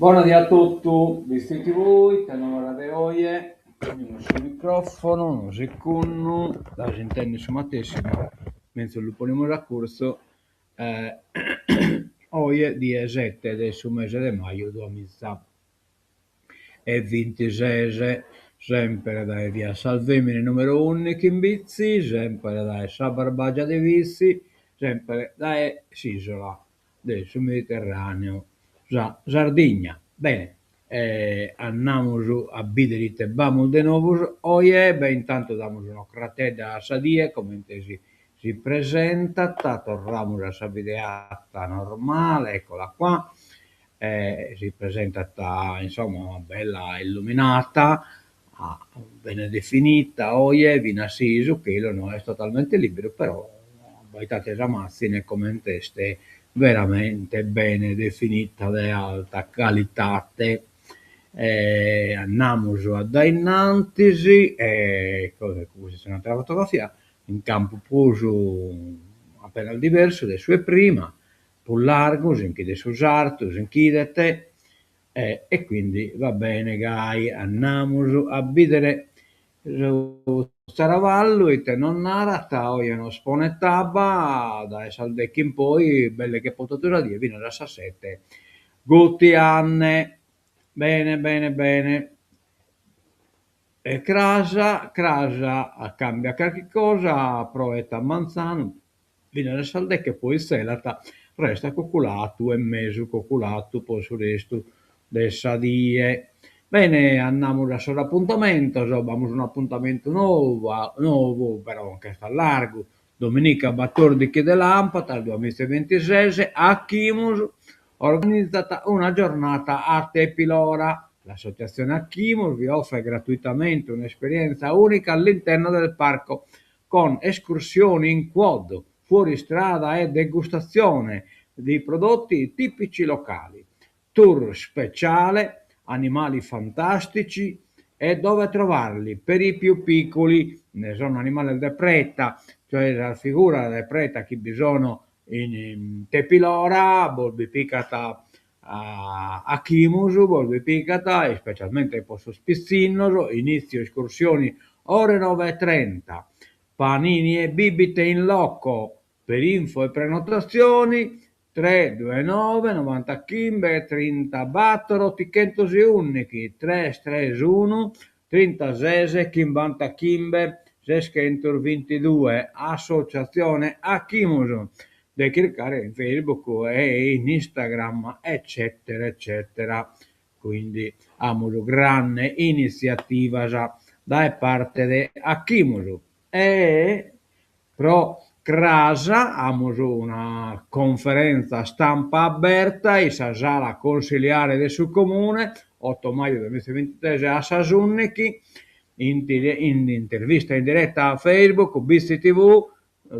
Bona die a totu, Bitzi TV, ite novas de oje, ponimus su microfono, unu segundu, dda s'intendet su matessi ma menzus lu ponimus a curtzu, oje die sete de su mese de maju duamiza e bintises, semper dae via Salvemini numeru ùndighi in Bitzi, semper dae sa Barbagia de Bitzi, semper dae s'isola de su Mediterraneu, sa Sardigna. Bene, andamus a bìdere ite b'amus de novos oje, beh intantu damus un'ocratedda a sa die comente si si presentat, torramus a sa videata normale, eccola qua, si presentat insomma bella illuminata, bene definita oje, finas si su chelu no est totalmente liberu, però abbaidade sa matzine comente est veramente bene definita de alta calitate. Andamus a dae innantis e custa est un'atera fotografia in campu prus apenas diversu de su 'e prima, prus largu, si nch'idet su sartu, si nch'idet e quindi va bene gai. Andamus a bìdere su tzaravallu ite nos narat, oje nos ponet abba dae sas deche in poi belle che po totu sa die finas a sas sete gutianne. Bene bene bene. E cras, cras cambiat carchi cosa, proet a manzanu Finas a sas deche poi tzelat, restat cuculatu e mesu cuculatu po su restu de sa die. Bene, andamus a sos apuntamentos, b'amus un'apuntamentu nou, nou però nch'est a largu, dominica batòrdighi de làmpadas duamiza e bintises, Achimus organizat una giornata a Tepilora. L'associazione Achimus vi offre gratuitamente un'esperienza unica all'interno del parco con escursioni in quad, fuoristrada e degustazione di prodotti tipici locali, tour speciale, animali fantastici e dove trovarli per i più piccoli, ne sono animales de preta, cioè sas figuras de preta chi bi sono in Tepilora, bos bi picat Achimus, bos bi picat, ispecialmente po sos pitzinnos, inizio escursioni ore nove e trenta, panini e bibite in loco, per info e prenotazioni tres due nove novantachimbe trintabator otichentos e ùndighi, tres tres unu trintases chimbantachimbe seschentos bintidue, Associazione Achimus, de chircare in Facebook e in Instagram eccètera eccètera. Quindi amus grande initziativas dae parte de Achimus e pro cras amus una conferenza stampa aberta in sa sala consiliare de su Comune, oto maju duamiza e bintitres a sas ùndighi, in intervista in diretta a Facebook, Bitzi TV,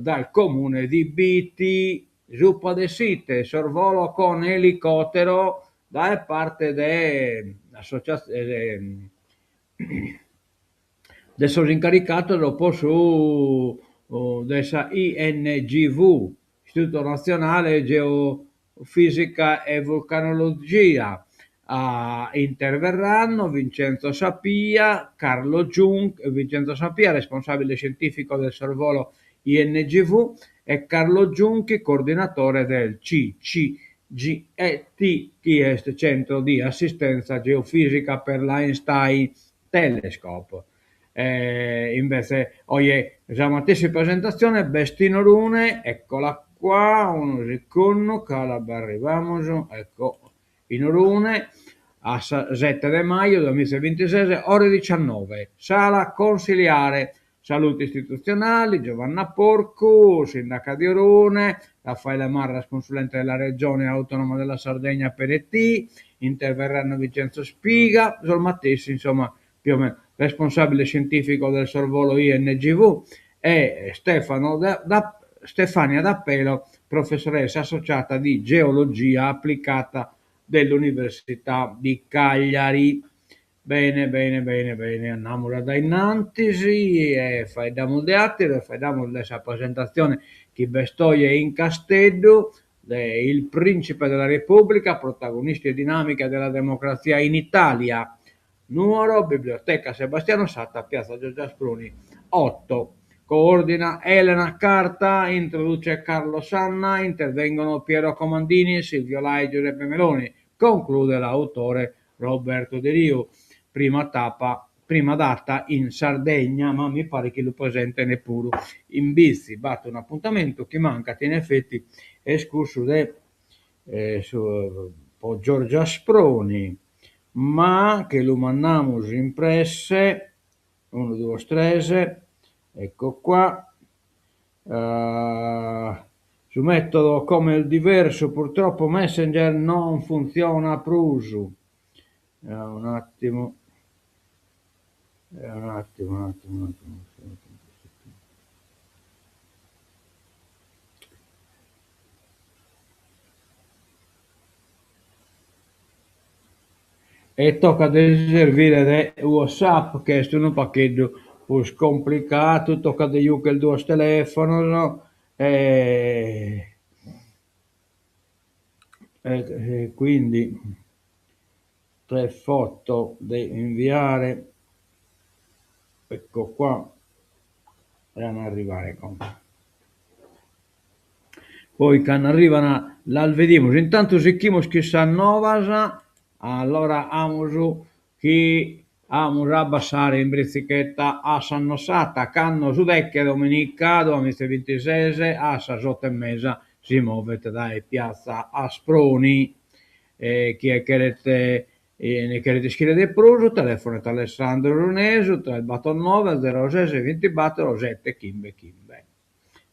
dal Comune di Bitti, supa de s'ite, sorvolo con elicottero dae parte de de sos incaricados po su de sa INGV, Istituto Nazionale Geofisica e Vulcanologia, interverranno Vincenzo Sapia, Carlo Giunchi, Vincenzo Sapia, responsabile scientifico del sorvolo INGV, e Carlo Giunchi, coordinatore del CCGET, chi est Centro di Assistenza Geofisica per l'Einstein Telescope. Invece oje sa matessi presentatzione b'est in Orune, eccola qua, unu segundu ca b'arrivamus, ecco, in Orune, a sa sete de maju duamiza e bintises, ore diciannove, sala consiliare, Saluti istituzionali, Giovanna Porcu, sindaca di Orune, Raffaele Marras, consulente della Regione Autonoma della Sardegna per IT, interverranno Vincenzo Spiga, sos matessi, insomma, più o meno, responsabile scientifico del sorvolo INGV, e Stefano da, da, Stefania Dapelo, professoressa associata di geologia applicata dell'Università di Cagliari. Bene, bene, bene, bene, andamus a dae innantis e faeddamus de àteru e faeddamus de sa presentatzione chi b'est oje in Casteddu. de Il principe della Repubblica, protagonisti e dinamiche della democrazia in Italia, Nuoro, Biblioteca Sebastiano Satta, Piazza Giorgio Asproni 8. Coordina Elena Carta, introduce Carlo Sanna, intervengono Piero Comandini, Silvio Lai, Giuseppe Meloni. Conclude l'autore Roberto Deriu. Prima tappa, prima data in Sardegna, ma mi paret chi lu presenten puru in Bitzi. B'at un'apuntamentu chi mancat in effetti, est cussu de su po Giorgio Asproni, ma che lu mandamus in presse, unu duos tres, ecco qua, su metodo come il diverso purtroppo Messenger non funziona prus, un'attimu, un'attimu, un'attimu, un'attimu. E tocat de si servire de WhatsApp, chi est unu pagheddu prus complicadu, tocat de giugher duos telefonos e e quindi tre foto de inviare, ecco qua, e an a arrivare como. Poi cando arrivan las bidimus. Intantu sichimus chin sas novas, allora amus chi amus a abbassare in britzichetta a Sannasarda, cando su deche dominica duamiza e bintises a sas otto e mesa si movet dae piazza Asproni. E chie cheret nde cheret ischire de prus telefonet a Alessandro Lunesu tres battor noe zero ses bintibattor sette chimbe chimbe.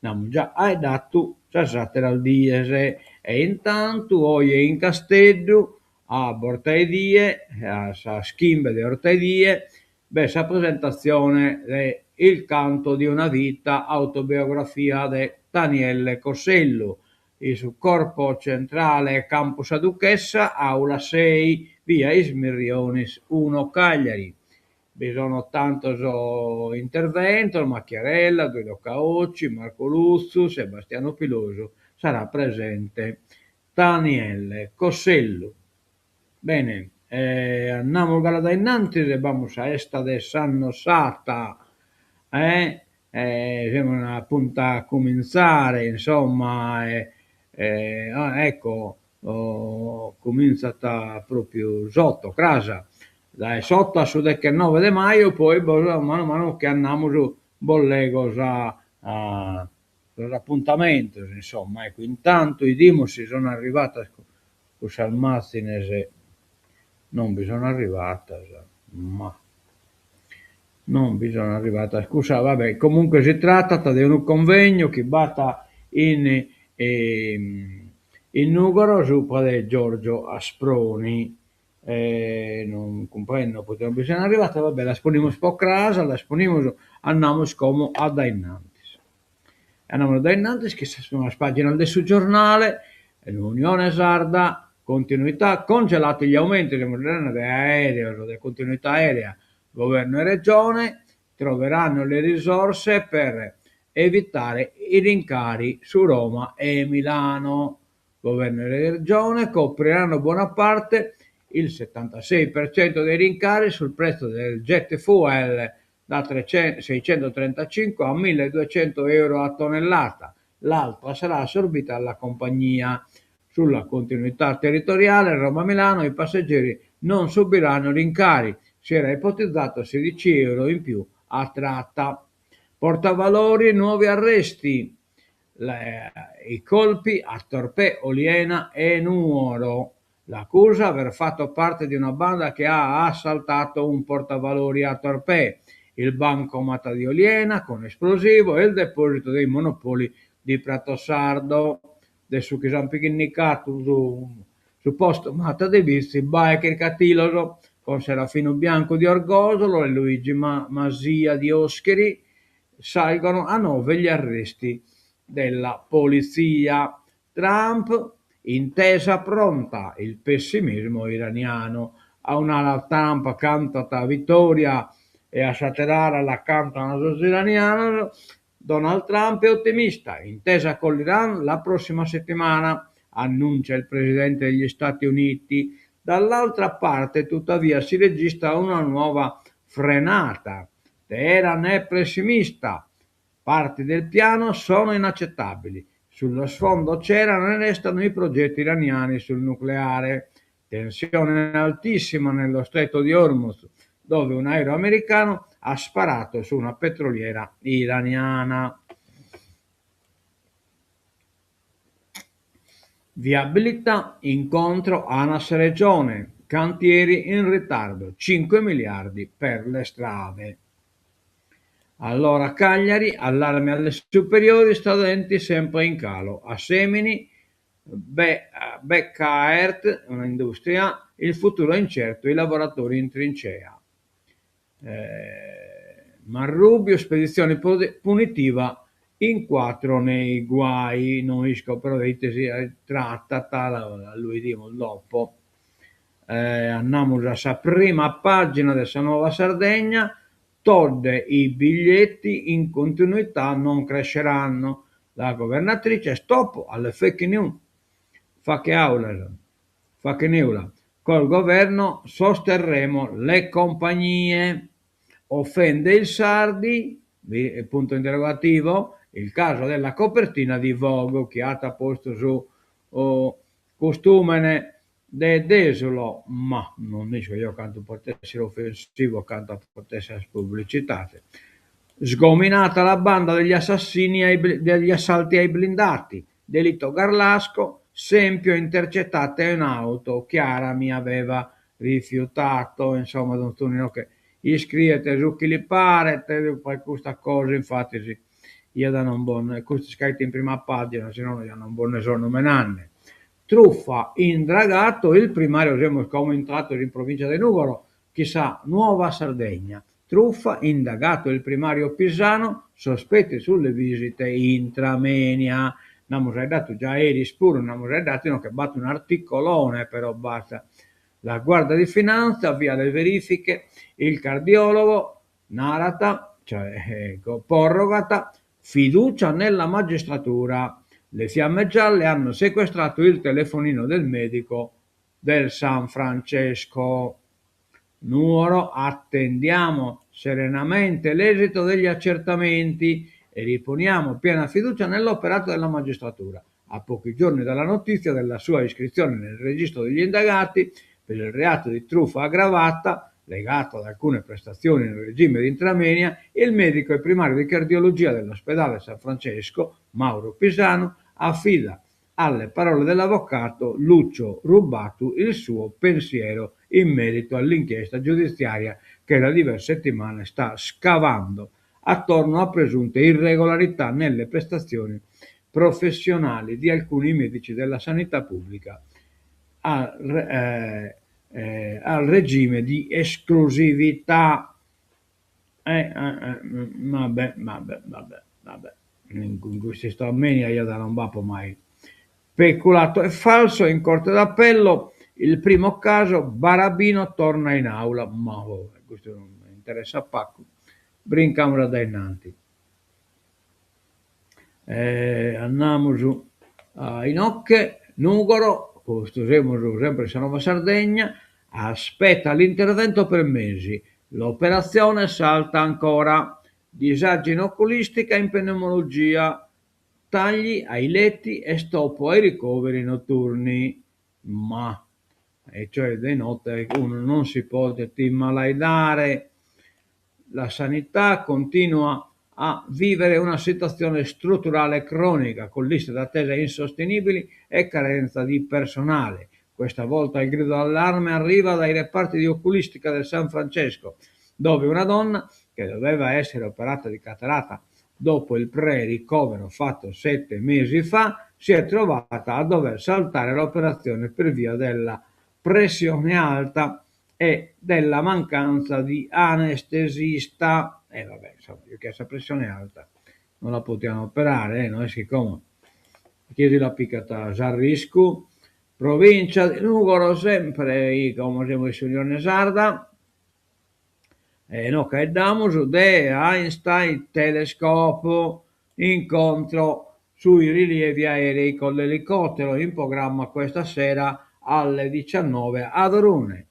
Nd'amus già aeddatu sas àteras dies e intantu oje in Casteddu a bortaedie, a sas chimbe de 'ortaedie, b'est sa presentatzione de Il canto di una vita, autobiografia de Tanielle Cossellu, in su Corpo Centrale Campu Sa Duchessa, aula sei, via Is Mirrionis uno, Cagliari. Bi sono tantos interventos, Macchiarella, Guido Caocci, Marco Lutzu, Sebastiano Pilosu, sarà presente Tanielle Cossellu. Bene, andamus galu dae innantis e b'amus sa 'esta de Sannasarda, eh semus a puntu a cumintzare, insomma, ecco, cumintzat propriu s'otto, cras, dae s'otto a su dechenoe de maju, poi bos manu manu chi andamus bos lego sa sos apuntamentos, insomma, ecco, intantu 'idimus si sun arrivadas cussas mazines, non bi sun arrivadas, ma non bi sun arrivadas cussas, va bè, comunque si trattat de unu convegnu chi b'at in in Nùgoro subra de Giorgio Asproni e non cumprendo poite non bi sian arrivadas, va bè, las ponimus po cras, las ponimus, andamus como a dae innantis. Andamus a dae innantis chi sas primas paginas de su giornale, L'Unione Sarda, continuità, congelati gli aumenti, semus narende de aereos, de continuità aerea, Governo e Regione troveranno le risorse per evitare i rincari su Roma e Milano. Governo e Regione copriranno buona parte, il 76% dei rincari sul prezzo del jet fuel da 635 a 1200 euro a tonnellata. L'altra sarà assorbita dalla compagnia. Sulla continuità territoriale Roma-Milano i passeggeri non subiranno rincari. Si era ipotizzato 16 euro in più a tratta. Portavalori, nuovi arresti. Le, I colpi a Torpè, Oliena e Nuoro. L'accusa aver fatto parte di una banda che ha assaltato un portavalori a Torpè, il bancomat di Oliena con esplosivo e il deposito dei monopoli di Pratosardo. De su chi s'ant pighinnicatu su su postomat de Bitzi, bae chircatilos, con Serafino Biancu di Orgosolo e Luigi Masia di Oscheri, salgono a nove gli arresti della polizia. Trump, intesa pronta, il pessimismo iraniano. A un'ala Trump cantat vittoria e a s'àtera ala la cantan sos iranianos, Donald Trump è ottimista, intesa con l'Iran la prossima settimana. annuncia il presidente degli Stati Uniti. Dall'altra parte, tuttavia, si registra una nuova frenata. Teheran è pessimista. Parti del piano sono inaccettabili. Sullo sfondo c'erano e restano i progetti iraniani sul nucleare. Tensione altissima nello stretto di Hormuz, dove un aereo americano ha sparato su una petroliera iraniana. Viabilità, incontro Anas Regione, cantieri in ritardo, 5 miliardi per le strade. Allora Cagliari, allarme alle superiori, studenti sempre in calo. Assemini, Be Bekaert, un'industria, il futuro è incerto, i lavoratori in trincea. Marrubiu, spedizione punitiva in quattro nei guai, no isco però de ite si tratat, lu 'idimus dopo. Andamus a sa prima pagina de sa Nuova Sardegna, Todde i biglietti in continuità non cresceranno, la governatrice stop alle fake news, fake aulas, fake neula, col governo sosterremo le compagnie. Offende i sardi, punto interrogativo, il caso della copertina di Vogue chi at postu su costùmene de Desulo, ma non isco jeo cantu potet essere offensivu, cantu potet essere publicitade. Sgominata la banda degli assassini ai degli assalti ai blindati, delitto Garlasco, Sempio intercettate un'auto, Chiara mi aveva rifiutato, insomma donzunu inoghe iscriet su chi li paret, poi custa cosa infatis ja da non bos custu iscriet in prima pagina, si nono ja non bos nde so numenande. Truffa, indagato il primario, semus como intrados in provincia de Nugoro, chin sa Nuova Sardegna, truffa, indagato il primario Pisano, sospetti sulle visite intra moenia. Nd'amus faeddadu già eris puru, nd'amus faeddadu inoghe b'at un'articolone però b'at. La Guardia di Finanza avvia le verifiche, il cardiologo narat, cioè porrogat, fiducia nella magistratura. Le fiamme gialle hanno sequestrato il telefonino del medico del San Francesco. Nuoro, attendiamo serenamente l'esito degli accertamenti e riponiamo piena fiducia nell'operato della magistratura. A pochi giorni dalla notizia della sua iscrizione nel registro degli indagati per il reato di truffa aggravata, legato ad alcune prestazioni in regime di intramoenia, il medico e primario di cardiologia dell'ospedale San Francesco, Mauro Pisano, affida alle parole dell'avvocato Lucio Rubattu il suo pensiero in merito all'inchiesta giudiziaria che da diverse settimane sta scavando attorno a presunte irregolarità nelle prestazioni professionali di alcuni medici della sanità pubblica al, eh, al regime di esclusività. Eh, eh, eh, vabbè, vabbè, vabbè, vabbè. In custa istoria ja non b'apo mai Peculato e falso in corte d'appello, il primo caso, Barabino torna in aula. Ma oh, custu non interessat pagu. Brincamus a dae innanti. Eh, andamus a inoghe, Nùgoro, custu semus sempre in sa Nuova Sardegna, aspetta l'intervento per mesi, l'operazione salta ancora, disagi in oculistica e in pneumologia, tagli ai letti e stop ai ricoveri notturni. Ma, e cioè de notte unu non si podet immalaidare. La sanità continua a vivere una situazione strutturale cronica, con liste d'attesa insostenibili e carenza di personale. Questa volta il grido d'allarme arriva dai reparti di oculistica del San Francesco, dove una donna, che doveva essere operata di cataratta dopo il pre-ricovero fatto 7 mesi fa, si è trovata a dover saltare l'operazione per via della pressione alta e della mancanza di anestesista. E vabbè, insomma, perché sa pressione alta non la potian operare, eh, no est chi como. Chie si la picat s'arriscu. Provincia de Nugoro sempre, como semus in s'Unione Sarda, e nos faeddamus de Einstein Telescope, incontro. Sui rilievi aerei con l'elicottero in programma questa sera alle 19 ad Orune.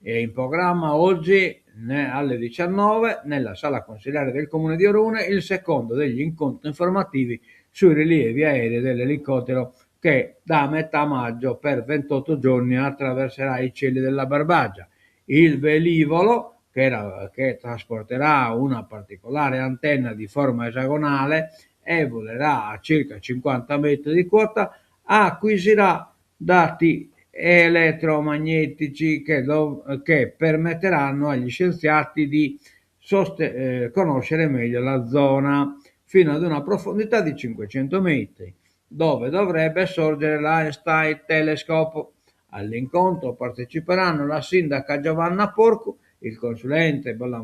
È in programma oggi alle 19 nella sala consiliare del comune di Orune il secondo degli incontri informativi sui rilievi aerei dell'elicottero che da metà maggio per 28 giorni attraverserà i cieli della Barbagia. Il velivolo, che, era, che trasporterà una particolare antenna di forma esagonale e volerà a circa 50 metri di quota, acquisirà dati elettromagnetici che, do, che permetteranno agli scienziati di soste- eh, conoscere meglio la zona fino ad una profondità di 500 metri, dove dovrebbe sorgere l'Einstein Telescope. All'incontro parteciperanno la sindaca Giovanna Porcu, il consulente Bella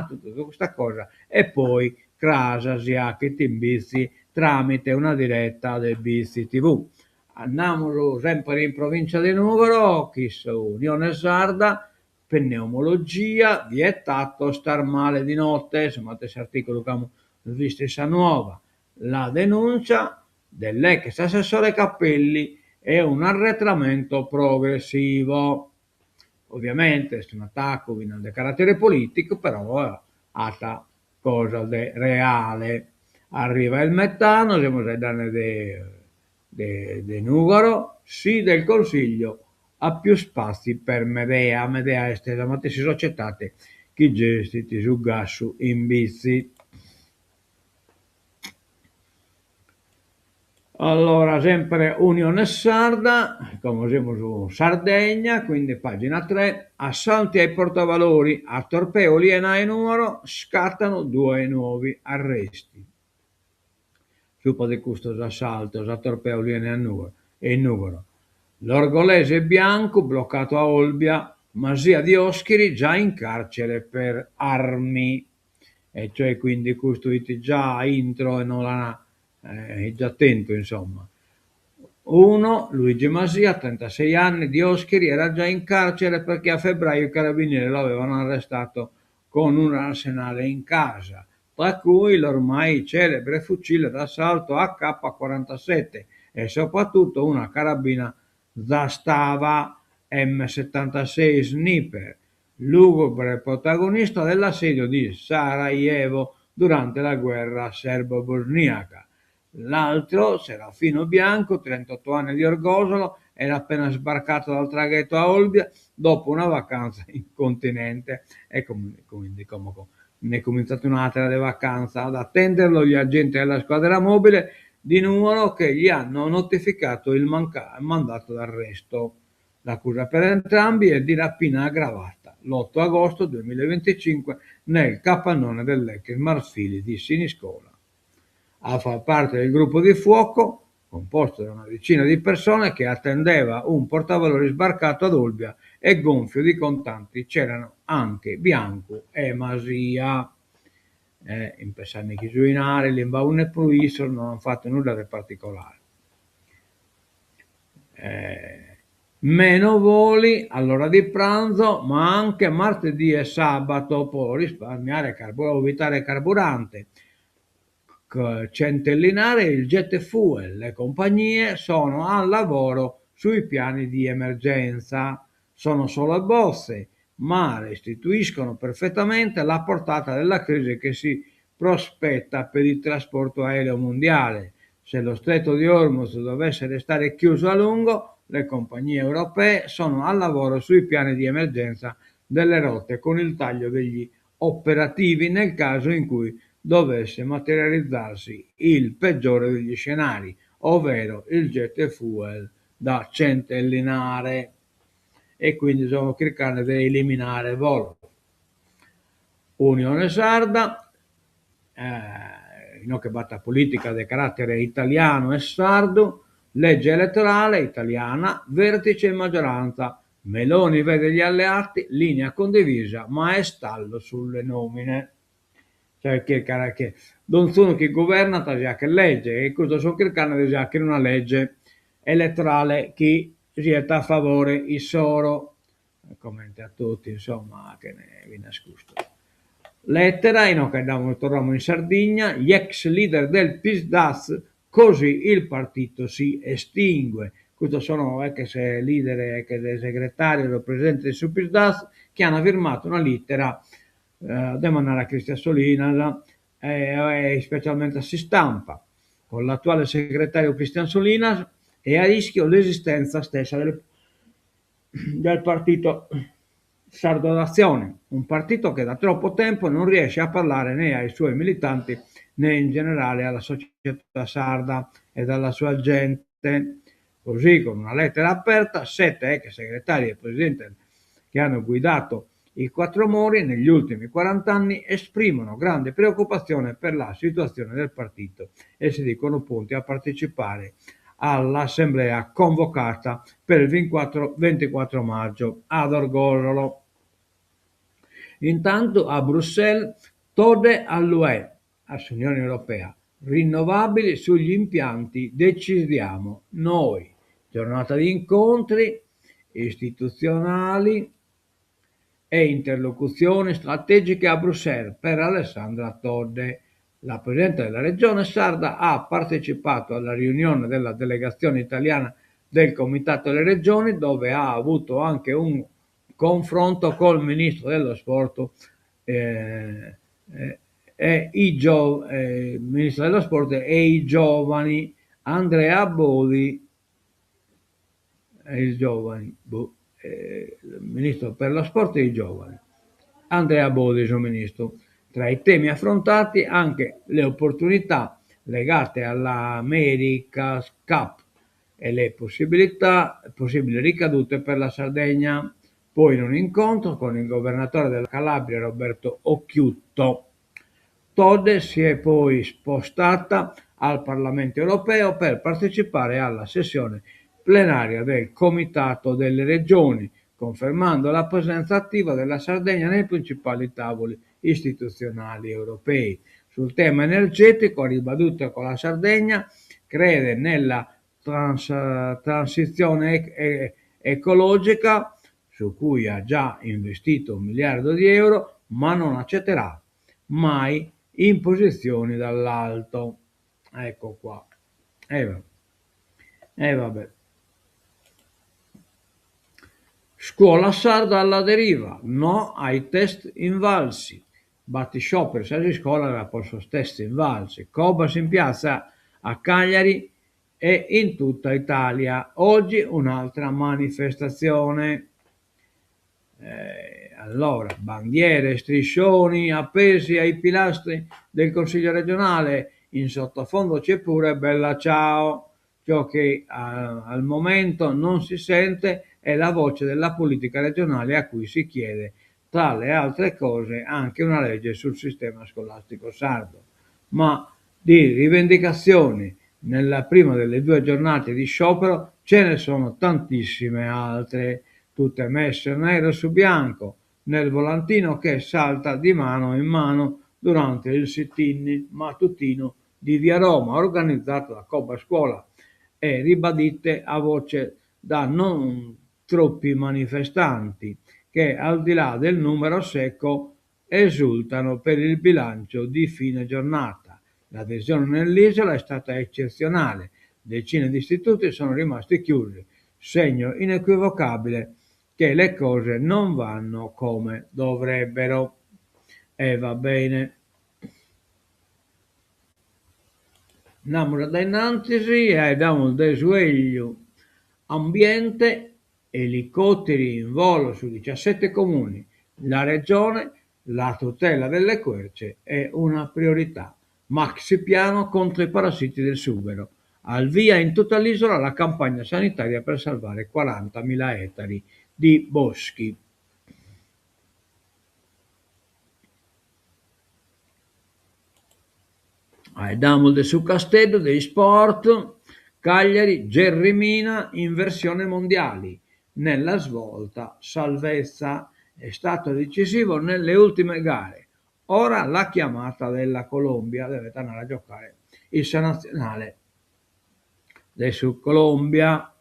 tutta questa cosa, e poi cras si 'achet in Bitzi tramite una diretta de Bitzi TV. Andamus semper in provincia de Nùgoro, chin s'Unione Sarda, pneumologia, vietato star male di notte, su matessi articulu chi amus bistu in sa Nuova. La denuncia dell'ex assessore Cappelli è un arretramento progressivo. Ovviamente est un'atacu finas de caratere politicu, però at cosa de reale. Arriva il metano, semus faeddende de de de Nùgoro, sì del Consiglio a più spazi per Medea, Medea est sa matessi societade chi gestit su gassu in Bitzi. Allora, sempre Unione Sarda, como semus in Sardegna, quindi pagina 3, assalti ai portavalori, a Torpè, Oliena e Nuoro scattano due nuovi arresti. Subra de custos assaltos a Torpè, Oliena e Nùgoro e in Nùgoro. L'orgolese Biancu bloccato a Olbia, Masia di Oschiri già in carcere per armi. E cioè quindi custu 'it già intro e no l'an eh, già tentu insomma. Uno, Luigi Masia, 36 anni, di Oschiri, era già in carcere perché a febbraio i carabinieri lo avevano arrestato con un arsenale in casa, tra cui l'ormai celebre fucile d'assalto AK-47 e soprattutto una carabina Zastava M76 Sniper, lugubre protagonista dell'assedio di Sarajevo durante la guerra serbo-bosniaca. L'altro, Serafino Bianco, 38 anni di Orgosolo, era appena sbarcato dal traghetto a Olbia dopo una vacanza in continente. E quindi como nd'est comintzata un'àtera de vacanza. Ad attenderlo gli agenti della squadra mobile di Nuoro che gli hanno notificato il manca- mandato d'arresto. L'accusa per entrambi è di rapina aggravata l'8 agosto 2025 nel capannone dell'ex Marfili di Siniscola. A far parte del gruppo di fuoco, composto da una decina di persone che attendeva un portavalori sbarcato ad Olbia e gonfio di contanti, c'erano anche Biancu e Masia. Eh, in pensande chi su 'inari limbau pro issos no ant fatu nudda de particolare. Eh, meno voli all'ora di pranzo, ma anche martedì e sabato pro risparmiare carbu evitare carburante. Centellinare il jet fuel. Le compagnie sono al lavoro sui piani di emergenza. Sono solo bozze, ma restituiscono perfettamente la portata della crisi che si prospetta per il trasporto aereo mondiale. Se lo stretto di Hormuz dovesse restare chiuso a lungo, le compagnie europee sono al lavoro sui piani di emergenza delle rotte con il taglio degli operativi nel caso in cui dovesse materializzarsi il peggiore degli scenari, ovvero il jet fuel da centellinare. E quindi sono chirchende de eliminare volos. Unione Sarda, eh, inoghe b'at politica de carattere italianu e sardu, legge elettorale italiana, vertice in maggioranza. Meloni vede gli alleati, linea condivisa, ma è stallo sulle nomine. Cioè chircat chi donzunu chi guvernat si 'achet legge e custos sun chirchende de si 'achere una legge elettorale chi siat a favore issoro, comente a totu insomma 'achene finas custu. Lettera, inoghe andamus torramus in Sardigna, gli ex leader del Psd'Az. Così il partito si estingue. Custos sono ex leader, ex segretarios o presidentes de su Psd'Az chi ant firmadu una lìtera de mandare a Christian Solinas e ispecialmente a s'istampa. Con l'attuale segretario Christian Solinas è a rischio l'esistenza stessa del del partito Sardo d'Azione, un partito che da troppo tempo non riesce a parlare né ai suoi militanti né in generale alla società sarda ed alla sua gente. Così, con una lettera aperta, sette ex segretari e presidenti che hanno guidato i Quattro Mori negli ultimi 40 anni esprimono grande preoccupazione per la situazione del partito e si dicono pronti a partecipare all'assemblea convocata per il 24, 24 maggio ad Orgosolo. Intanto a Bruxelles Todde all'UE, a s'Unione Europea, rinnovabili sugli impianti decidiamo noi. Giornata di incontri istituzionali e interlocuzioni strategiche a Bruxelles per Alessandra Todde. La Presidente della Regione Sarda ha partecipato alla riunione della delegazione italiana del Comitato delle Regioni, dove ha avuto anche un confronto col Ministro dello Sport eh, eh, e i gio- eh, Ministro dello Sport e i Giovani Andrea Bodi, e i giovani, boh, eh, Ministro per lo Sport e i Giovani. Andrea Bodi, su ministru. Tra i temi affrontati anche le opportunità legate alla America's Cup e le possibilità, possibili ricadute per la Sardegna. Poi in un incontro con il governatore della Calabria Roberto Occhiuto. Todde si è poi spostata al Parlamento europeo per partecipare alla sessione plenaria del Comitato delle Regioni, confermando la presenza attiva della Sardegna nei principali tavoli istituzionali europei. Sul tema energetico ha ribadito che la Sardegna crede nella trans, transizione e- ecologica, su cui ha già investito un miliardo di euro, ma non accetterà mai imposizioni dall'alto. Ecco qua. E eh, eh, vabbè. Scuola sarda alla deriva, no ai test invalsi. B'at isciòperu in sas iscolas po sos test invalsi. Cobas in piazza a Cagliari e in tutta Italia. Oggi un'altra manifestazione. Eh, allora, bandiere e striscioni appesi ai pilastri del Consiglio regionale. In sottofondo c'è pure Bella Ciao. Ciò che a, al momento non si sente è la voce della politica regionale a cui si chiede, tra le altre cose, anche una legge sul sistema scolastico sardo. Ma di rivendicazioni nella prima delle due giornate di sciopero ce ne sono tantissime altre, tutte messe nero su bianco nel volantino che salta di mano in mano durante il sit-in mattutino di Via Roma organizzato da Cobas Scuola e ribadite a voce da non troppi manifestanti che al di là del numero secco esultano per il bilancio di fine giornata. L'adesione nell'isola è stata eccezionale, decine di istituti sono rimasti chiusi, segno inequivocabile che le cose non vanno come dovrebbero. E va bene. Andamus a dae innantis e faeddamus de su Ambiente, elicotteri in volo su 17 comuni. La regione, la tutela delle querce è una priorità. Maxi piano contro i parassiti del sughero. Al via in tutta l'isola la campagna sanitaria per salvare 40.000 ettari di boschi. Faeddamus de su Casteddu, de isport, Cagliari, Gerry Mina in versione mondiali. Nella svolta salvezza è stato decisivo nelle ultime gare. Ora la chiamata della Colombia deve tornare a giocare in sa nazionale de su Colombia.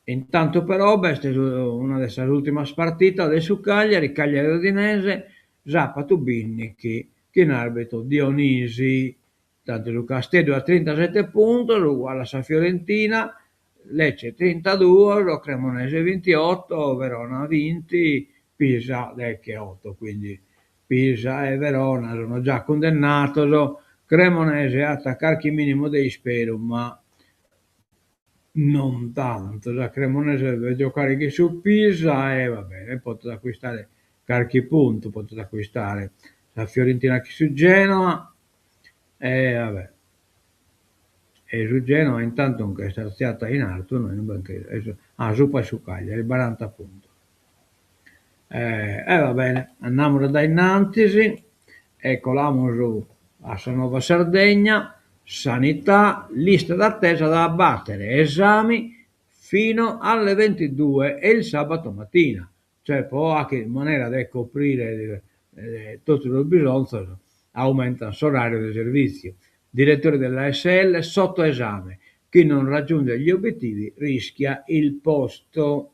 Intanto però b'est una de sas ùrtimas partidas de su Cagliari, Cagliari-Udinese, sàpatu bìndighi chin àrbitru Dionisi. Intantu su Casteddu at trintasete puntos, uguale a sa Fiorentina, Lecce trintaduos, Cremonese vintioto, Verona vinti, Pisa decheoto. Quindi Pisa e Verona sono già cundennados, Cremonese at carchi minimu de isperu ma non tantu. Sa Cremonese devet giocare chin su Pisa e va bene, potet acquistare carchi puntu, potet acquistare. Sa Fiorentina chin su Genoa e va bè. E su Genoa intantu nch'est artziata in artu, no ah supra su Cagliari, baranta puntos. E va bene, andamus a dae innantis e colamus a sa Nuova Sardegna, sanità, lista d'attesa da abbattere, esami fino alle 22 e il sabato mattina, cioè po fagher in manera de coprire totu sos bisonzos aumentan s'orariu de servìtziu. Direttori dell'ASL sotto esame, chi non raggiunge gli obiettivi rischia il posto.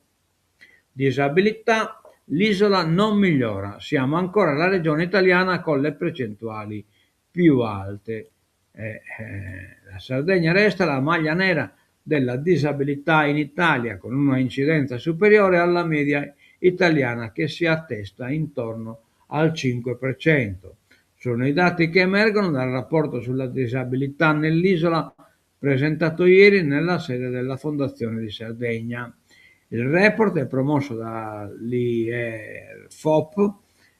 Disabilità, l'isola non migliora, siamo ancora la regione italiana con le percentuali più alte. La Sardegna resta la maglia nera della disabilità in Italia, con una incidenza superiore alla media italiana che si attesta intorno al 5%. Sono i dati che emergono dal rapporto sulla disabilità nell'isola presentato ieri nella sede della Fondazione di Sardegna. Il report è promosso dall'IRFOP,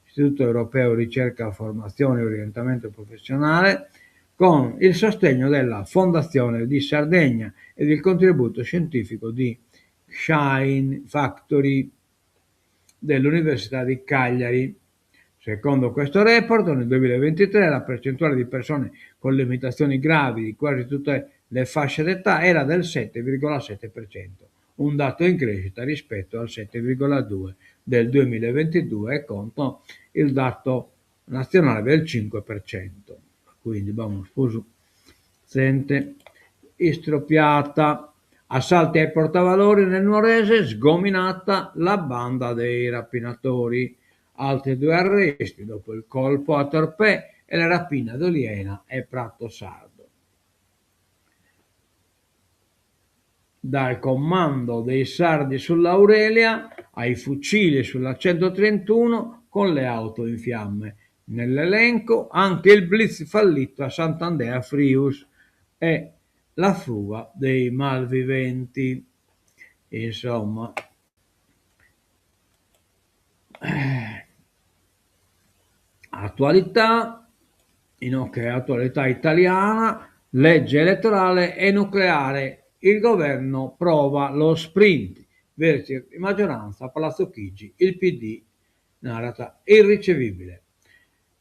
Istituto Europeo Ricerca, Formazione e Orientamento Professionale, con il sostegno della Fondazione di Sardegna ed il contributo scientifico di Shine Factory dell'Università di Cagliari. Secondo questo report, nel 2023 la percentuale di persone con limitazioni gravi di quasi tutte le fasce d'età era del 7,7%, un dato in crescita rispetto al 7,2% del 2022 contro il dato nazionale del 5%. Quindi b'amus prus zente istropiata. Assalti ai portavalori nel Nuorese, sgominata la banda dei rapinatori. Altri due arresti dopo il colpo a Torpè e la rapina ad Oliena e Prato Sardo. Dal comando dei sardi sull'Aurelia ai fucili sulla 131 con le auto in fiamme. Nell'elenco anche il blitz fallito a Sant'Andrea Frius e la fuga dei malviventi. Insomma. Attualità, inoghe attualità italiana, legge elettorale e nucleare, il governo prova lo sprint, vertice di maggioranza a Palazzo Chigi, il PD narat irricevibile.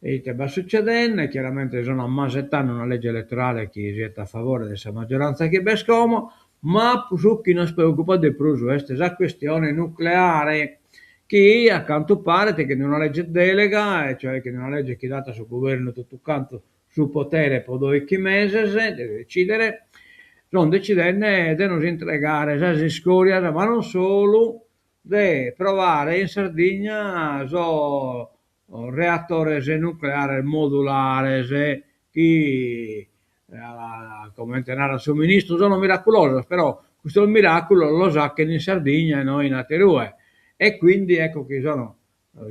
E ite b'at succedende, chiaramente sono ammasettende una legge elettorale chi siet a favore de sa maggioranza chi b'est como, ma su chi nos preocupat de prus est sa questione nucleare, chi a cantu paret chin una legge delega, e cioè chin una legge chi dat a su guvernu totu cantu su potere po doichi meses de decidere, son decidende de nos intregare sas iscorias, ma non solu, de provare in Sardigna sos reatores nucleares modulares chi, comente narat su ministru, sono miraculosos, però custos miraculos los 'achen in Sardigna e no in aterue e quindi ecco chi sono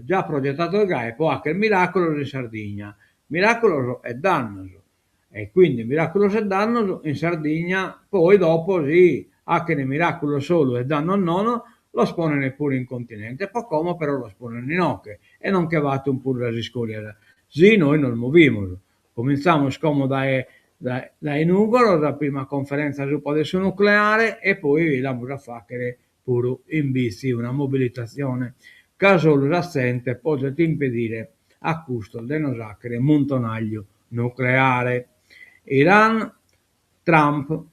già progetados gai po 'acher miraculos in Sardigna, miraculos e dannos, e quindi miraculos e dannos in Sardigna, poi dopo si 'achen miraculos solu e dannos nono, los ponen puru in continente, po como però los ponen inoghe e non che 'atun puru sas iscorias, si nois nos movimus. Comintzamus como dae dae Nùgoro sa prima conferenza subra de su nucleare e poi l'amus a fàghere puru in Bitzi una mobilitatzione ca solu sa zente podet impedire a custos de nos 'àghere muntonagliu nucleare. Iran, Trump,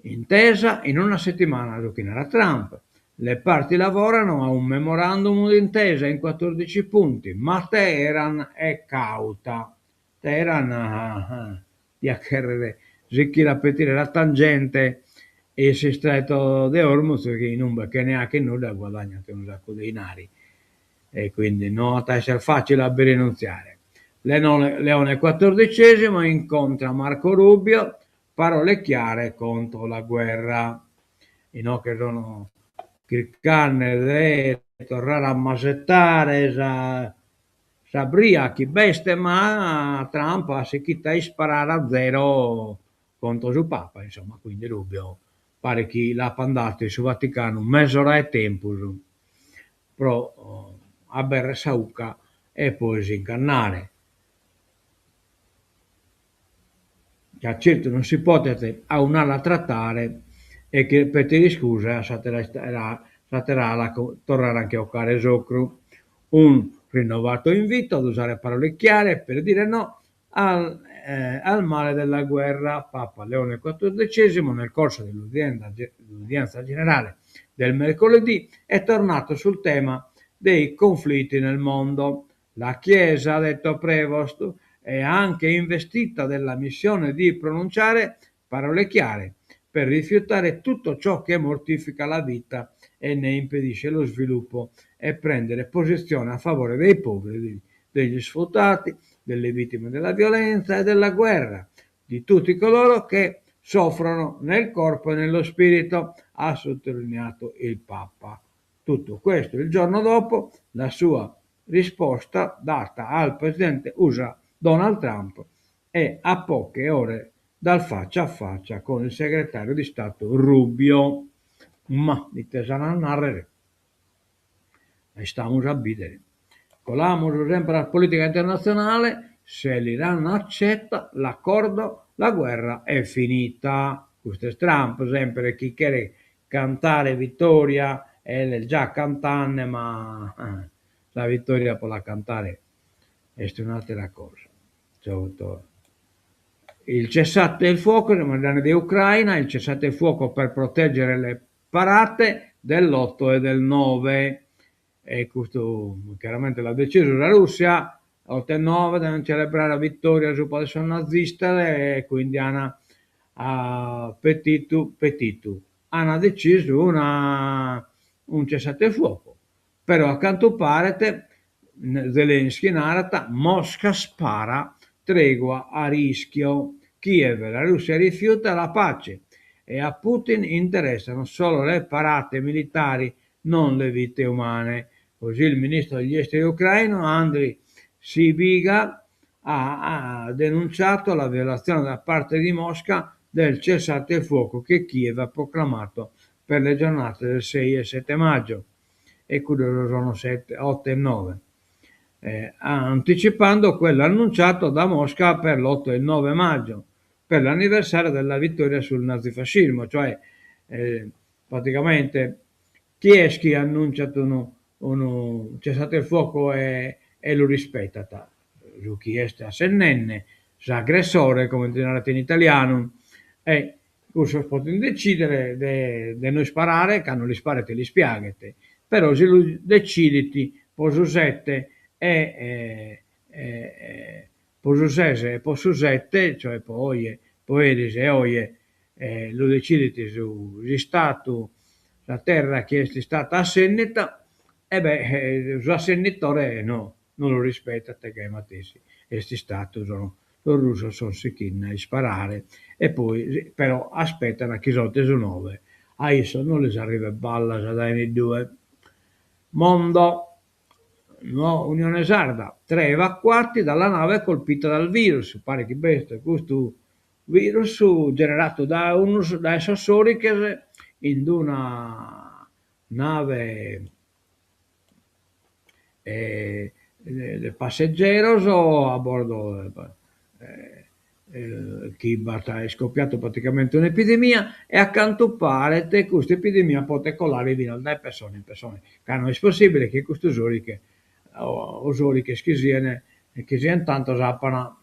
intesa in una settimana, su chi narat Trump. Le parti lavorano a un memorandum d'intesa in 14 punti, ma Teheran è cauta. Teheran diat chèrrere sichire a petire sa tangente in s'istretto de Hormuz chi inumbe chene 'acher nudda guadagnant unu saccu de 'inari e quindi no at a esser facile a bi rinuntziare. Leone quattordicesimo incontra Marco Rubio, parole chiare contro la guerra. Inoghe sono chircande de torrare a masettare sa sa bria chi b'est, ma Trump at sighidu a isparare a zero contro su Papa, insomma, quindi Rubio paret chi l'apan dadu in su Vaticanu mes'ora 'e tempus pro aberrer sa 'ucca e poi si nch'andare. Ca certu non si podet a un'ala trattare e che petire iscusa e a s'atera s'atera ala torrare a nche 'ocare s'ocru. Un rinnovato invito ad usare parole chiare per dire no al, eh, al male della guerra. Papa Leone XIV nel corso dell'udienza generale del mercoledì è tornato sul tema dei conflitti nel mondo. La Chiesa, ha detto Prevost, è anche investita della missione di pronunciare parole chiare per rifiutare tutto ciò che mortifica la vita e ne impedisce lo sviluppo e prendere posizione a favore dei poveri, degli sfruttati, delle vittime della violenza e della guerra, di tutti coloro che soffrono nel corpo e nello spirito, ha sottolineato il Papa. Tutto questo il giorno dopo la sua risposta data al presidente USA Donald Trump e a poche ore dal faccia a faccia con il segretario di Stato Rubio. Ma ite s'an a nàrrere? Istamus a bìdere. Colamus semper a politica internatzionale, se l'Iran accetta l'accordo, la guerra è finita. Custu est Trump semper chi cheret cantare vittoria e l'est già cantande ma sa vittoria pro la cantare est un'àtera cosa. Il cessate il fuoco, semus de Ucraina, il cessate il fuoco per proteggere le parate dell'8 e del 9. E custu chiaramente l'at decisu sa Russia, 8 e 9 deven celebrare la vittoria subra de sos nazistas e quindi an petitu petitu, an decisu una un cessate il fuoco, però a cantu paret Zelensky narat Mosca spara tregua a rischio, Kiev, la Russia rifiuta la pace e a Putin interessano solo le parate militari, non le vite umane. Così il ministro degli esteri ucraino Andriy Sybiga ha denunciato la violazione da parte di Mosca del cessate il fuoco che Kiev ha proclamato per le giornate del 6 e 7 maggio. E cuddos sono 7, 8 e 9. Eh, anticipando quello annunciato da Mosca per l'8 e il 9 maggio, per l'anniversario della vittoria sul nazifascismo, cioè eh, praticamente chi est chi annunciat unu unu cessate il fuoco e e lu rispettat? Su chi est assennende, s'aggressore, comente si narat in italianu, e cussos podent decidere de de no isparare cando lis paret e lis piaghet, però si lu decidint po su sette e e po su ses e po su sette, cioè po oje, po eris e oje, lu decidit su s'istatu, sa terra chi est istada assennita, e beh su assennitore no no lu rispettat e gai matessi est istadu sos russos son sighinde a isparare e poi però aspettan chi s'otto e su noe a issos no lis arrivet ballas dae neddue. Mondo, no Unione Sarda, tre evacuati dalla nave colpita dal virus, paret chi b'est custu virus generadu dae unos dae sos sòrighes in una nave de passegeros a bordo chi b'at iscopiadu praticamente un'epidemia e a cantu paret custa epidemia podet colare finas dae pessone in pessone, ca no est possibile chi custu sòrighe o sòrighes chi sian chi sian tantos apan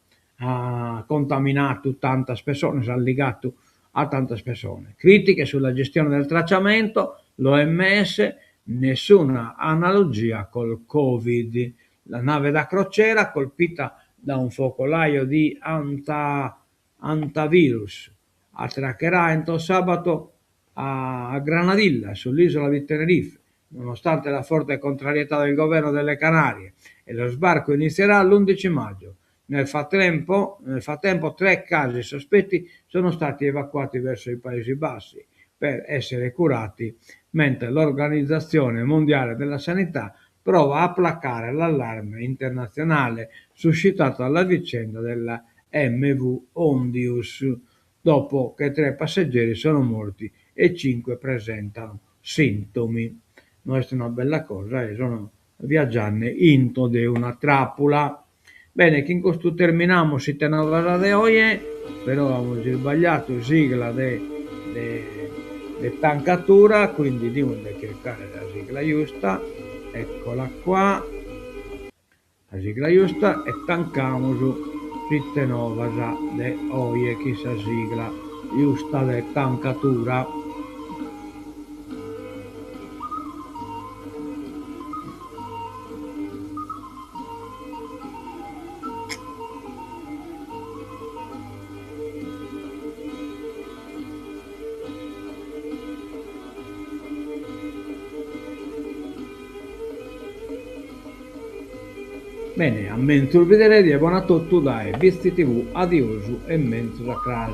contaminadu tantas pessones, alligadu a tantas pessones. Critiche sulla gestione del tracciamento, l'OMS, nessuna analogia col Covid. La nave da crociera colpita da un focolaio di anta, hantavirus attraccherà entro sabato a Granadilla, sull'isola di Tenerife, nonostante la forte contrarietà del governo delle Canarie, e lo sbarco inizierà l'11 maggio. Nel frattempo, nel frattempo tre casi sospetti sono stati evacuati verso i Paesi Bassi per essere curati, mentre l'Organizzazione Mondiale della Sanità prova a placare l'allarme internazionale suscitato dalla vicenda della MV Hondius, dopo che tre passeggeri sono morti e cinque presentano sintomi. No est una bella cosa e sono viaggiende intro de una trapula. Bene, chin custu terminamus Ite Novas de oje, però amus isbagliadu sigla de de de tancatura, quindi dimus de chircare sa sigla giusta, eccola qua, sa sigla giusta e tancamus Ite Novas de oje chin sa sigla giusta de tancatura. Bene, a menzus bidere, die bona a totu dae Bitzi TV, adiosu e menzus a cras.